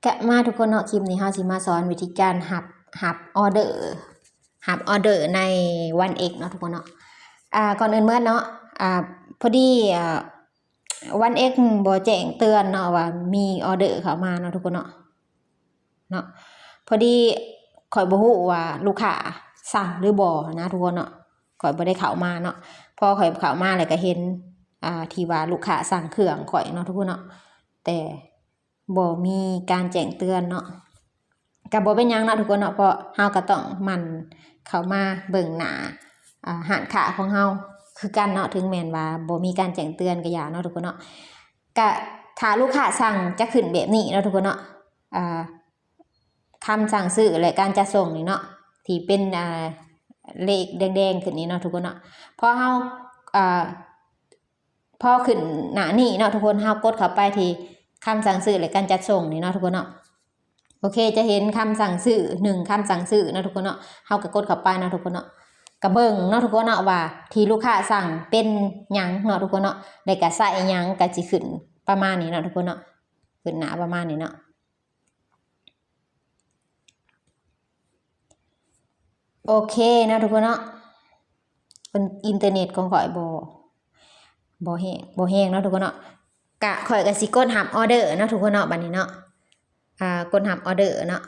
ກະມາທຸກຄົນເນາະ, ຄລິບນີ້ເຮົາຊິມາສອນວິທີການຮັບ ຮັບອອເດີ ຮັບອອເດີໃນວັນເອັກເນາະທຸກຄົນເນາະ. ອ່າ ກ່ອນອື່ນໝົດເນາະ ອ່າ ພໍດີ ອ່າ ວັນເອັກບໍ່ແຈ້ງເຕືອນເນາະວ່າມີອອເດີເຂົ້າມາເນາະທຸກຄົນເນາະ ເນາະ. ພໍດີຂ້ອຍບໍ່ຮູ້ວ່າລູກຄ້າສັ່ງຫຼືບໍ່ນະທຸກຄົນເນາະ, ຂ້ອຍບໍ່ໄດ້ເຂົ້າມາເນາະ. ພໍຂ້ອຍເຂົ້າມາແລ້ວກະເຫັນ ອ່າ ທີ່ວ່າລູກຄ້າສັ່ງເຄື່ອງຂ້ອຍເນາະທຸກຄົນເນາະ, ແຕ່ ບໍ່ມີການແຈ້ງເຕືອນເນາະ. ກະບໍ່ເປັນຫຍັງເນາະທຸກຄົນເນາະ, ເພາະເຮົາກະຕ້ອງໝັ່ນເຂົ້າມາເບິ່ງໜ້າ ອ່າ ຮ້ານຄ້າຂອງເຮົາຄືກັນເນາະ, ເຖິງແມ່ນວ່າບໍ່ມີການແຈ້ງເຕືອນກະຢ່າເນາະທຸກຄົນເນາະ. ກະຖ້າລູກຄ້າສັ່ງຈະຂຶ້ນແບບນີ້ເນາະທຸກຄົນເນາະ, ອ່າ ຄຳສັ່ງຊື້ ແລະ ການຈັດສົ່ງນີ້ເນາະ ທີ່ເປັນ ອ່າ ເລກແດງໆຂຶ້ນນີ້ເນາະທຸກຄົນເນາະ. ພໍເຮົາ ອ່າ ພໍຂຶ້ນໜ້ານີ້ເນາະທຸກຄົນ, ເຮົາກົດເຂົ້າໄປທີ່ຄຳສັ່ງຊື້ ແລະ ການຈັດສົ່ງນີ້ເນາະທຸກຄົນເນາະ. ໂອເຄ ຈະເຫັນຄຳສັ່ງຊື້ ໜຶ່ງຄຳສັ່ງຊື້ເນາະທຸກຄົນເນາະ, ເຮົາກະກົດເຂົ້າໄປເນາະທຸກຄົນເນາະ. ກະເບິ່ງເນາະທຸກຄົນເນາະ ວ່າທີ່ລູກຄ້າສັ່ງເປັນຫຍັງເນາະທຸກຄົນເນາະ ແລະ ກະໄຊຫຍັງ ກະຊິຂຶ້ນປະມານນີ້ເນາະທຸກຄົນເນາະ, ຂຶ້ນໜ້າປະມານນີ້ເນາະ. ໂອເຄເນາະທຸກຄົນເນາະ, ອິນເຕີເນັດຂອງຂ້ອຍບໍ່ ບໍ່ແຮງ ບໍ່ແຮງເນາະທຸກຄົນເນາະ. ກະຂ້ອຍກະຊິກົດຮັບອອເດີເນາະທຸກຄົນເນາະ ບາດນີ້ເນາະ. ອ່າ ກົດຮັບອອເດີເນາະ.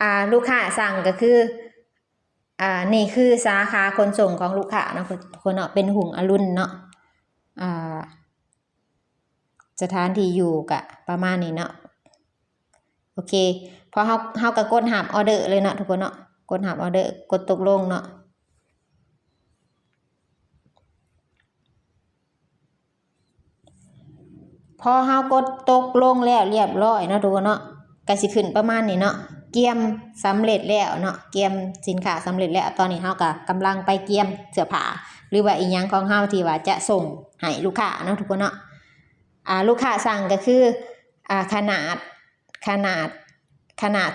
ອ່າ ລູກຄ້າສັ່ງກະຄື ອ່າ ນີ້ຄືສາຂາຂົນສົ່ງຂອງລູກຄ້າເນາະທຸກຄົນເນາະ, ເປັນຮຸ່ງອະລຸນເນາະ. ອ່າ ສະຖານທີ່ຢູ່ກະປະມານນີ້ເນາະ. ໂອເຄ ພໍເຮົາ ເຮົາກະກົດຮັບອອເດີເລີຍເນາະທຸກຄົນເນາະ, ກົດຮັບອອເດີ ກົດຕົກລົງເນາະ. ພໍເຮົາກົດຕົກລົງແລ້ວລຽບຮ້ອຍເນາະທຸກຄົນເນາະ, ກະຊິຂຶ້ນປະມານນີ້ເນາະ, ກຽມສຳເລັດແລ້ວເນາະ, ກຽມສິນຄ້າສຳເລັດແລ້ວ. ຕອນນີ້ເຮົາກະກຳລັງໄປກຽມເສື້ອຜ້າ ຫຼືວ່າອີ່ຫຍັງຂອງເຮົາທີ່ວ່າຈະສົ່ງໃຫ້ລູກຄ້າເນາະທຸກຄົນເນາະ. ອ່າ ລູກຄ້າສັ່ງກະຄື ອ່າ ຂະໜາດ ຂະໜາດ ຂະໜາດ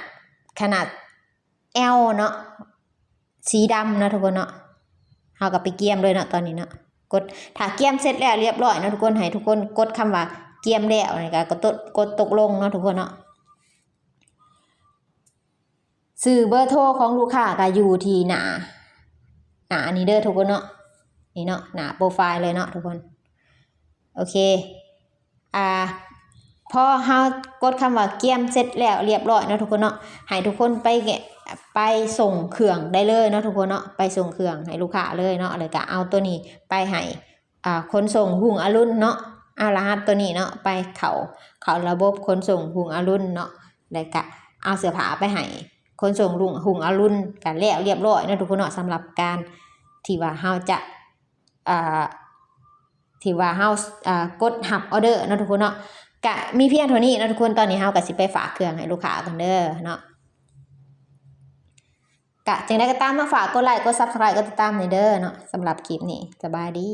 ຂະໜາດແອລເນາະ, ສີດຳເນາະທຸກຄົນເນາະ. ເຮົາກະໄປກຽມເລີຍເນາະຕອນນີ້ເນາະ, ກົດ ຖ້າກຽມເສັດແລ້ວລຽບຮ້ອຍເນາະທຸກຄົນ, ໃຫ້ທຸກຄົນກົດຄຳວ່າກຽມແລ້ວ ແລ້ວກະກົດຕົກ ກົດຕົກລົງເນາະທຸກຄົນເນາະ. ຊື່ເບີໂທຂອງລູກຄ້າກະຢູ່ທີ່ໜ້າ ໜ້ານີ້ເດີທຸກຄົນເນາະ, ນີ້ເນາະ ໜ້າໂປຣໄຟລ໌ເລີຍເນາະທຸກຄົນ. ໂອເຄ ອ່າ ພໍເຮົາກົດຄຳວ່າກຽມເສັດແລ້ວລຽບຮ້ອຍເນາະທຸກຄົນເນາະ, ໃຫ້ທຸກຄົນໄປ ໄປສົ່ງເຄື່ອງໄດ້ເລີຍເນາະທຸກຄົນເນາະ, ໄປສົ່ງເຄື່ອງໃຫ້ລູກຄ້າເລີຍເນາະ, ແລ້ວກະເອົາໂຕນີ້ໄປໃຫ້ ອ່າ ຂົນສົ່ງຮຸ່ງອະລຸນເນາະ. ເອົາລະຫັດໂຕນີ້ເນາະ ໄປເຂົ້າ ເຂົ້າລະບົບຂົນສົ່ງຮຸ່ງອະລຸນເນາະ, ແລ້ວກະເອົາເສື້ອຜ້າໄປໃຫ້ຂົນສົ່ງລຸ່ງ ຮຸ່ງອະລຸນ ກະແລ້ວລຽບຮ້ອຍເນາະທຸກຄົນເນາະ. ສຳລັບການທີ່ວ່າເຮົາຈະ ອ່າ ທີ່ວ່າເຮົາ ອ່າ ກົດຮັບອອເດີເນາະທຸກຄົນເນາະ. ກະມີພຽງເທົ່ານີ້ເນາະທຸກຄົນ, ຕອນນີ້ເຮົາກະຊິໄປຝາກເຄື່ອງໃຫ້ລູກຄ້າກ່ອນເດີເນາະ. ກະຈັ່ງໃດກໍຕາມເນາະ, ຝາກກົດໄລ ກົດ Subscribe ກົດຕິດຕາມແດ່ເດີເນາະ. ສຳລັບຄລິບນີ້ ສະບາຍດີ.